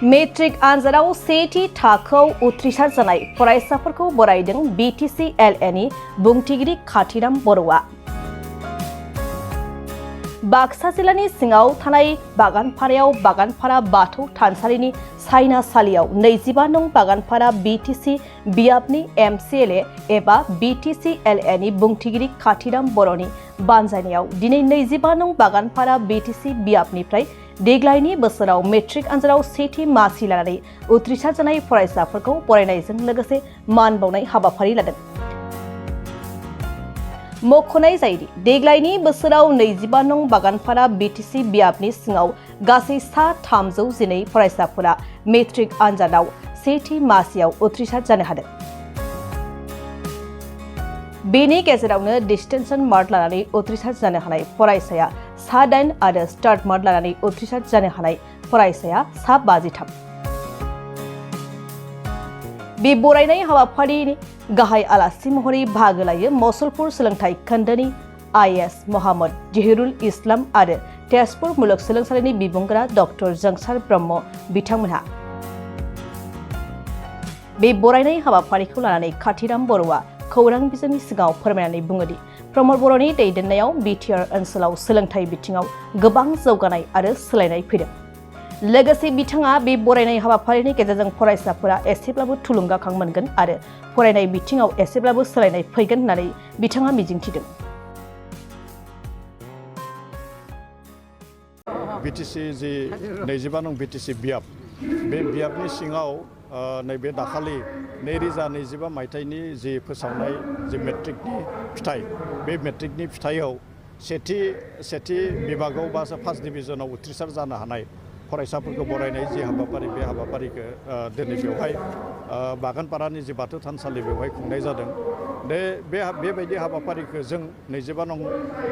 Matric आनजादाव सेथि थाखोआव उथ्रिसार जानाय फरायसाफोरखौ बरायदों BTCLA नि बुंथिगिरि खाथिराम बर'आ। बाक्सा जिल्लानि सिङाव थानाय बागानपारायाव बागानपारा बाथौ थानसालिनि सायनासालियाव 25 नं बागानपारा BTC बियाबनि MCLA एबा BTCLA नि बुंथिगिरि खाथिराम बर'नि बानजायनायाव दिनै 25 नं बागानपारा BTC बियाबनिफ्राय देग्लायनि बोसोराव मेट्रिक आनजादाव सेथि मासि लानानै उथ्रिसार जानाय फरायसाफोरखौ बरायनायजों लोगोसे मान बावनाय हाबाफारि लादों। मख'नाय जायोदि देग्लायनि बोसोराव 25 नं बागानपारा BTC बियाबनि सिङाव गासै सा 312 फरायसाफोरा मेट्रिक आनजादाव सेथि मासियाव उथ्रिसार जानो हादों। बेनि गेजेरावनो डिस्टिंक्शन मार्क लानानै उथ्रिसार जानो हानाय फरायसाया सा 8 आरो स्टार्ट मार्क लानानै उथ्रिसार जानो हानाय फरायसाया सा 53। बे बरायनाय हाबाफारिनि गाहाय आलासि महरै बाहागो लायो मसलपुर सोलोंथाइ खोन्दोनि IAS मोहम्मद जहिरुल इस्लाम आरो तेजपुर मुलुगसोलोंसालिनि बिबुंगोरा डक्टर जोंसार ब्रह्म बिथांमोनहा। बे बरायनाय हाबाफारिखौ लानानै खाथिराम बर'आ खौरां बिजोंनि सिगाङाव फोरमायनानै बुङोदि प्रमद बर'नि दैदेननायाव BTR ओनसोलाव सोलोंथाइ बिथिङाव गोबां जौगानाय आरो सोलायनाय फैदों। लोगोसे बिथाङा बे बरायनाय हाबाफारिनि गेजेरजों फरायसाफोरा एसेब्लाबो थुलुंगाखां मोनगोन आरो फरायनाय बिथिङाव एसेब्लाबो सोलायनाय फैगोन होननानै बिथाङा मिजिंथिदों। BTC जि 25 नं BTC बियाब बे बियाबनि सिङाव नैबे दाखालि 2025 मायथाइनि जि फोसावनाय जि मेट्रिकनि फिथाइ बे मेट्रिकनि फिथाइयाव सेथि बिभागाव बा फार्स्ट डिभिजनाव उथ्रिसार जानो हानाय फरायसाफोरखौ बरायनाय जि हाबाफारि बे हाबाफारिखौ दिनै बेवहाय बागानपारानि जि बाथौ थानसालि बेवहाय खुंनाय जादों। बेबायदि हाबाफारिखौ जों 25 नं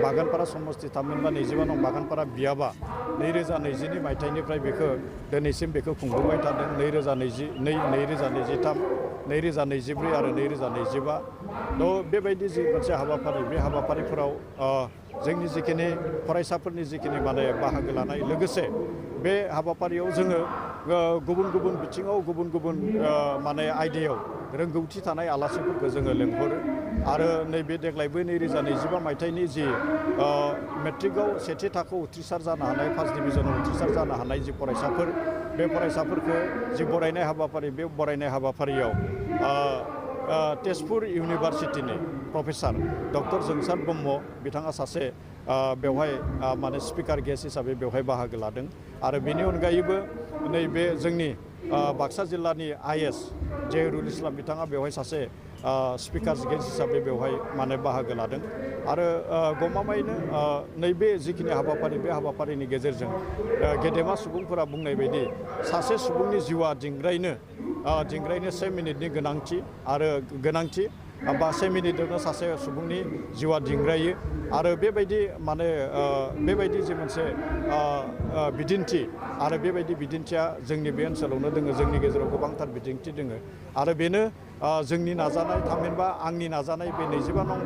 बागानपारा समस्ति थामहिनबा 25 नं बागानपारा बियाबा 2022 मायथाइनिफ्राय बेखौ दिनैसिम बेखौ खुंबोबाय थादों। 2022, 2023, 2024 आरो 2025 बेबायदि जि मोनसे हाबाफारि बे हाबाफारिफोराव जोंनि जिखिनि फरायसाफोरनि जिखिनि माने बाहागो लानाय लोगोसे बे हाबाफारियाव जोङो गुबुन गुबुन बिथिङाव गुबुन गुबुन माने आयदायाव रोंगौथि थानाय आलासिफोरखौ जोङो लेंहरो आरो नैबे देग्लायबो 2025 मायथाइनि जि मेट्रिकआव सेथि थाखोआव उथ्रिसार जानो हानाय फार्स्ट डिभिजनाव उथ्रिसार जानो हानाय जि फरायसाफोर बे फरायसाफोरखौ जि बरायनाय हाबाफारि बे बरायनाय हाबाफारियाव तेजपुर इउनिभारसिटिनि प्रफेसार डक्टर जोंसार ब्रह्म बिथाङा सासे बेवहाय माने स्पिकार गेस्ट हिसाबै बेवहाय बाहागो लादों आरो बेनि अनगायैबो नैबे जोंनि बाक्सा जिल्लानि IAS जहिरुल इस्लाम बिथाङा बेवहाय सासे स्पिकार गेस्ट हिसाबै बेवहाय माने बाहागो लादों आरो गमामायैनो नैबे जिखिनि हाबाफारि बे हाबाफारिनि गेजेरजों गेदेमा सुबुंफोरा बुंनाय बायदि सासे सुबुंनि जिउआ दिंग्रायनो 1 मिनिटनि गोनांथि बा 1 मिनिटआवनो सासे सुबुंनि जिउआ दिंग्रायो आरो बेबायदि माने बेबायदि जे मोनसे बिदिन्थि आरो बेबायदि बिदिन्थिया जोंनि बे ओनसोलावनो दोङो। जोंनि गेजेराव गोबांथार बिदिन्थि दोङो आरो बेनो जोंनि नाजानाय थामहिनबा आंनि नाजानाय बे 25 नं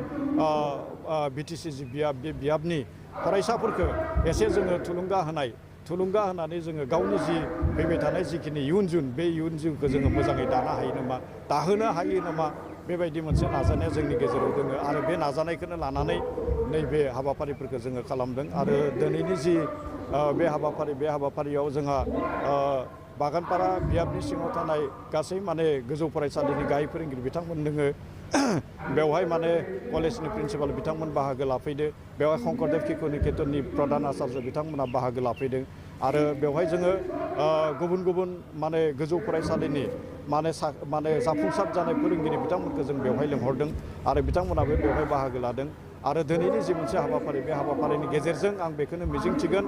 BTC जि बियाब बे बियाबनि फरायसाफोरखौ एसे जोङो थुलुंगा होनानै जोङो गावनि जि फैबाय थानाय जिखिनि इयुन जिउखौ जोङो मोजाङै दाहोनो हायो नामा बेबायदि मोनसे नाजानाया जोंनि गेजेराव दोङो आरो बे नाजानायखौनो लानानै नैबे हाबाफारिफोरखौ जोङो खालामदों आरो दिनैनि जि बे हाबाफारियाव जोंहा बागानपारा बियाबनि सिङाव थानाय गासै माने गोजौ फरायसालिनि गाहाय फोरोंगिरि बिथांमोन दोङो बेवहाय माने कलेजनि प्रिन्सिपाल बिथांमोन बाहागो लाफैदो बेवहाय शंकरदेव शिशु निकेतननि प्रधान आचार्य बिथांमोना बाहागो लाफैदों आरो बेवहाय जोङो गुबुन गुबुन माने गोजौ फरायसालिनि माने जाफुंसार जानाय फोरोंगिरि बिथांमोनखौ जों बेवहाय लेंहरदों आरो बिथांमोनाबो बेवहाय बाहागो लादों आरो दिनैनि जि मोनसे हाबाफारि बे हाबाफारिनि गेजेरजों आं बेखौनो मिजिंथिगोन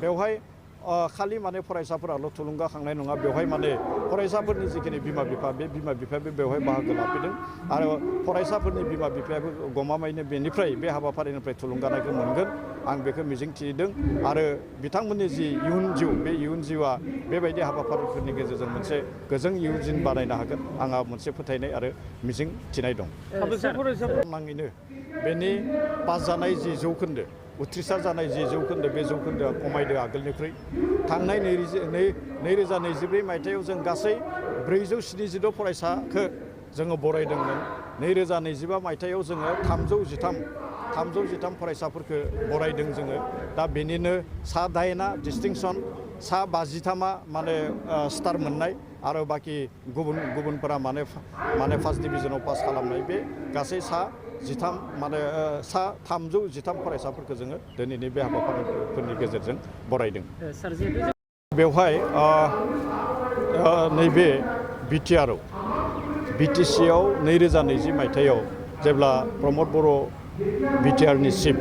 बेवहाय खालि माने फरायसाफोराल' थुलुंगाखांनाय नङा बेवहाय माने फरायसाफोरनि जिखिनि बिमा बिफा बे बिमा बिफायाबो बेवहाय बाहागो लाफैदों आरो फरायसाफोरनि बिमा बिफायाबो गमामायैनो बेनिफ्राय बे हाबाफारिनिफ्राय थुलुंगानायखौ मोनगोन आं बेखौ मिजिंथिदों आरो बिथांमोननि जि इयुन जिउ बे इयुन जिउआ बेबायदि हाबाफारिफोरनि गेजेरजों मोनसे गोजों इयुन जिउ बानायनो हागोन आंहा मोनसे फोथायनाय आरो मिजिं थिनाय दं। नाङैनो बेनि पास जानाय जि जौखोन्दो उथ्रिसार जानाय जि जौखोन्दो बे जौखोन्दोआ खमायदो आगोलनिख्रुइ थांनाय 2024 मायथाइयाव जों गासै 476 फरायसाखौ जोङो बरायदोंमोन। 2025 मायथाइयाव जोङो 313 फरायसाफोरखौ बरायदों जोङो। दा बेनिनो सा 8आ डिस्टिंसन, सा 53आ माने स्टार मोननाय आरो बाखि गुबुनफोरा माने फार्स्ट डिभिजनाव पास खालामनाय, बे गासै सा 313 फरायसाफोरखौ जोङो दिनैनि बे हाबाफारिफोरनि गेजेरजों बरायदों। बेवहाय नैबे बिटिआरआव बिटिसिआव 2020 मायथाइयाव जेब्ला प्रमद बर' बिटिआरनि चिफ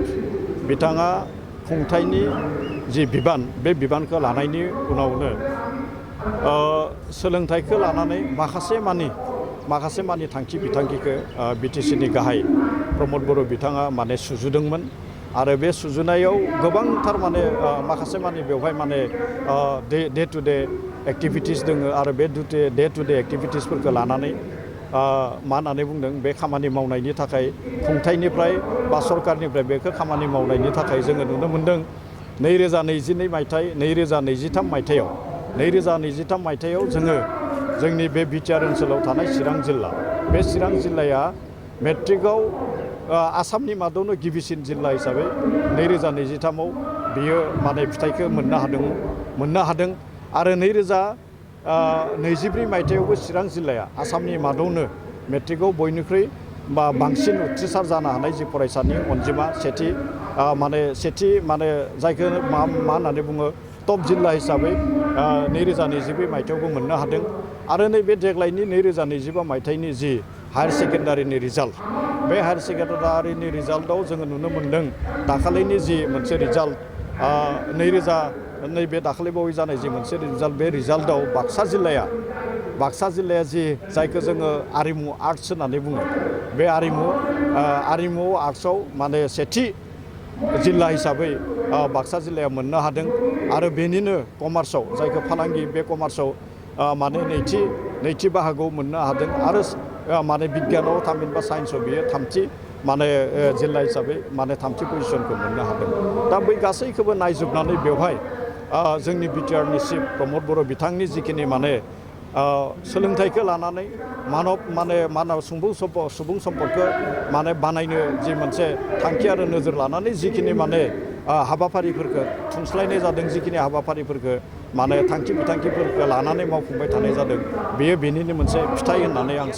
बिथाङा खुंथायनि जि बिबान, बे बिबानखौ लानायनि उनावनो सोलोंथाइखौ लानानै माखासे मानि थांखि बिथांखिखौ बिटिसिनि गाहाय प्रमद बर' बिथाङा माने सुजुदोंमोन। आरो बे सुजुनायाव गोबांथार माने माखासे मानि बेवहाय माने डे टु डे एक्टिभिटिस दोङो। आरो बे डे टु डे एक्टिभिटिसफोरखौ लानानै मा होननानै बुंदों, बे खामानि मावनायनि थाखाय खुंथायनिफ्राय बा सरकारनिफ्राय बेखौ खामानि मावनायनि थाखाय जोङो नुनो मोन्दों 2023 मायथाइयाव जोङो जोंनि बे बिटिआर ओनसोलाव थानाय चिरां जिल्ला, बे चिरां जिल्लाया मेट्रिकआव आसामनि मादावनो गिबिसिन जिल्ला हिसाबै 2023आव बियो माने फिथाइखौ मोननो हादों। आरो 2024 मायथाइयावबो चिरां जिल्लाया आसामनि मादावनो मेट्रिकआव बयनिख्रुइ बांसिन उथ्रिसार जानो हानाय जि फरायसानि अनजिमा सेथि माने जायखौ मा होननानै बुङो टप जिल्ला हिसाबै 2024 मायथाइयावबो मोननो हादों। आरो नैबे देग्लायनि 2025 मायथाइनि जि हायार सेकेन्डारिनि रिजाल्ट, बे हायार सेकेन्डारिनि रिजाल्टआव जोङो नुनो मोन्दों दाखालिनि जि मोनसे रिजाल्ट नैबे दाखालिबावै जानाय जि मोनसे रिजाल्ट, बे रिजाल्टआव बाक्सा जिल्लाया जि जायखौ जोङो आरिमु आर्ट्स होननानै बुङो, बे आरिमु आर्ट्सआव माने सेथि जिल्ला हिसाबै बाक्सा जिल्लाया मोननो हादों। आरो बेनिनो कमार्सआव, जायखौ फालांगि, बे कमार्सआव माने नैथि बाहागोआव मोननो हादों। आरो माने बिगियानाव थामहिनबा साइन्सआव बियो थामथि माने जिल्ला हिसाबै माने थामथि पजिसनखौ मोननो हादों। दा बै गासैखौबो नायजोबनानै बेवहाय जोंनि बिटिआरनि चिफ प्रमद बर' बिथांनि जिखिनि माने सोलोंथाइखौ लानानै मानव सुबुं सम्पदखौ माने बानायनो जि मोनसे थांखि आरो नोजोर लानानै जिखिनि माने हाबाफारिफोरखौ थुनस्लायनाय जादों, जिखिनि हाबाफारिफोरखौ माने थांखि बिथांखिफोरखौ लानानै मावफुंबाय थानाय जादों, बेयो बेनिनो मोनसे फिथाइ होननानै आं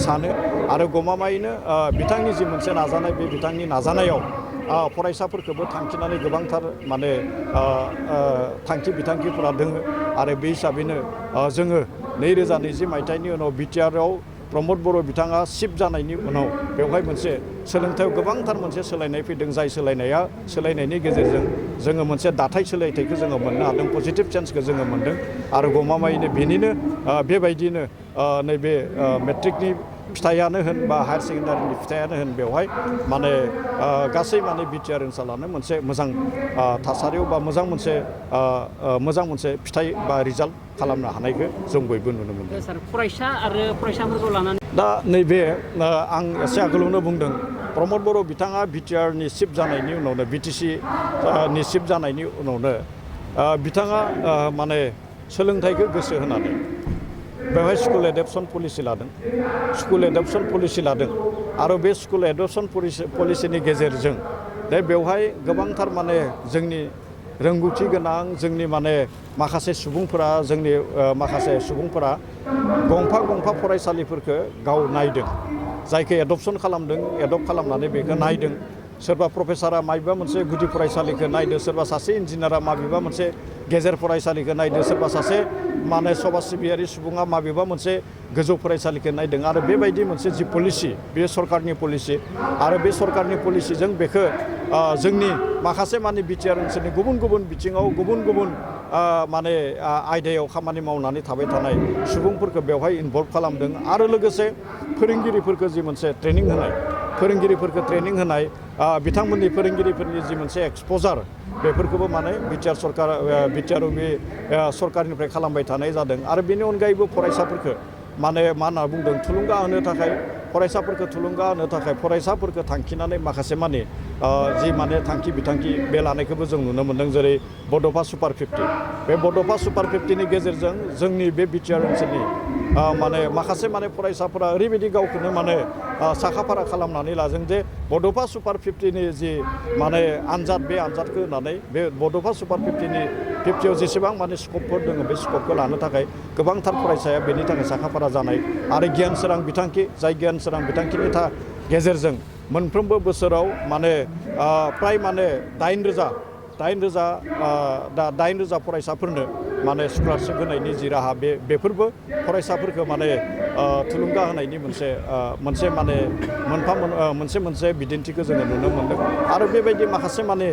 सानो। आरो गमामायैनो बिथांनि जि मोनसे नाजानाय, बे बिथांनि नाजानायाव फरायसाफोरखौबो थांखिनानै गोबांथार माने थांखि बिथांखिफोरा दोङो। आरो बे हिसाबैनो जोङो 2020 मायथाइनि उनाव बिटिआरआव प्रमद बर' बिथाङा चिफ जानायनि उनाव बेवहाय मोनसे सोलोंथायाव गोबांथार मोनसे सोलायनाय फैदों, जाय सोलायनायनि गेजेरजों जोङो मोनसे दाथाय सोलायथायखौ जोङो मोननो हादों, पजिटिभ चेन्जखौ जोङो मोनदों। आरो गमामायैनो बेनिनो बेबायदिनो नैबे मेट्रिकनि फिथाइयानो होन बा हायार सेकेन्डारिनि फिथाइयानो होन, बेवहाय माने गासै माने बिटिआर ओनसोलानो मोनसे मोजां थासारियाव बा मोजां मोनसे फिथाइ बा रिजाल्ट खालामनो हानायखौ जों बयबो नुनो मोनदों। सार, फरायसा आरो फरायसाफोरखौ लानानै दा नैबे आं एसे आगोलावनो बुंदों, प्रमद बर' बिथाङा बिटिआरनि चिफ जानायनि उनावनो, बिटिसिनि चिफ जानायनि उनावनो बिथाङा माने सोलोंथाइखौ गोसो होनानै बेवहाय स्कुल एडप्शन पलिसि लादों। आरो बे स्कुल एडप्शन पलिसिनि गेजेरजों बेवहाय गोबांथार माने जोंनि रोंगौथि गोनां जोंनि माने माखासे सुबुंफोरा गंफा फरायसालिफोरखौ गाव नायदों, जायखौ एडप्ट खालामनानै बेखौ नायदों। सोरबा प्रफेसारा माबेबा मोनसे गुदि फरायसालिखौ नायदों, सोरबा सासे इन्जिनियारा माबेबा मोनसे गेजेर फरायसालिखौ नायदों, सोरबा सासे माने समाज सिबियारि सुबुङा माबेबा मोनसे गोजौ फरायसालिखौ नायदों। आरो बेबायदि मोनसे जि पलिसि, बेयो सरकारनि पलिसि। आरो बे सरकारनि पलिसिजों बेखौ जोंनि माखासे माने बिटिआर ओनसोलनि गुबुन बिथिङाव गुबुन माने आयदायाव खामानि मावनानै थाबाय थानाय सुबुंफोरखौ बेवहाय इनभल्भ खालामदों। आरो लोगोसे फोरोंगिरिफोरखौ जि मोनसे ट्रेनिं होनाय बिथांमोननि फोरोंगिरिफोरनि जि मोनसे एक्सप'जार, बेफोरखौबो माने बिटिआर सरकारनिफ्राय खालामबाय थानाय जादों। आरो बेनि अनगायैबो माने मा होनना बुंदों थुलुंगा होनो थाखाय फरायसाफोरखौ थुलुंगा होनो थाखाय फरायसाफोरखौ थांखिनानै माखासे माने जि माने थांखि बिथांखि बे लानायखौबो जों नुनो मोन्दों जेरै बड'फा सुपार 50 बे बड'फा सुपार 50नि गेजेरजों जोंनि बे बिटिआर ओनसोलनि माने माखासे माने फरायसाफोरा ओरैबायदि गावखौनो माने साखाफारा खालामनानै लादों जे बड'फा सुपार 50नि जि माने आनजाद बे आनजादखौ होनानै बे बड'फा सुपार 50आव जेसेबां माने स्कपफोर दङ बे स्कपखौ लानो थाखाय गोबांथार फरायसाया बेनि थाखाय साखाफारा जानाय आरो गियान सोरां बिथांखि जाय गियान सोरां बिथांखिनि गेजेरजों मोनफ्रोमबो बोसोराव माने प्राय माने 8,000 फरायसाफोरनो माने स्कलारशिप होनायनि जि राहा बेफोरबो फरायसाफोरखौ माने थुलुंगा होनायनि मोनसे माने मोनसे बिदिन्थिखौ जोङो नुनो मोन्दों आरो बेबायदि माखासे माने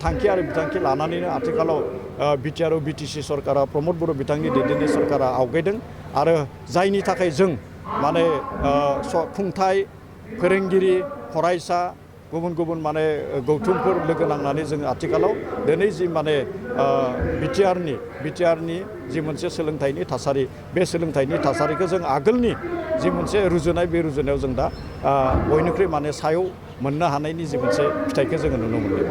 थांखि आरो बिथांखि लानानैनो आथिखालाव बिटिआर बिटिसि सरकारा प्रमद बर' बिथांनि दैदेननाय सरकारा आवगायदों आरो जायनि थाखाय जों माने खुंथाय फोरोंगिरि फरायसा गुबुन गुबुन माने गौथुमफोर लोगो नांनानै जों आथिखालाव दिनै जि माने बिटिआरनि जि मोनसे सोलोंथाइनि थासारि बे सोलोंथाइनि थासारिखौ जों आगोलनि जि मोनसे रुजुनाय बे रुजुनायाव जों दा बयनिख्रुइ माने सायाव मोननो हानायनि जि मोनसे फिथाइखौ जोङो नुनो मोनदों।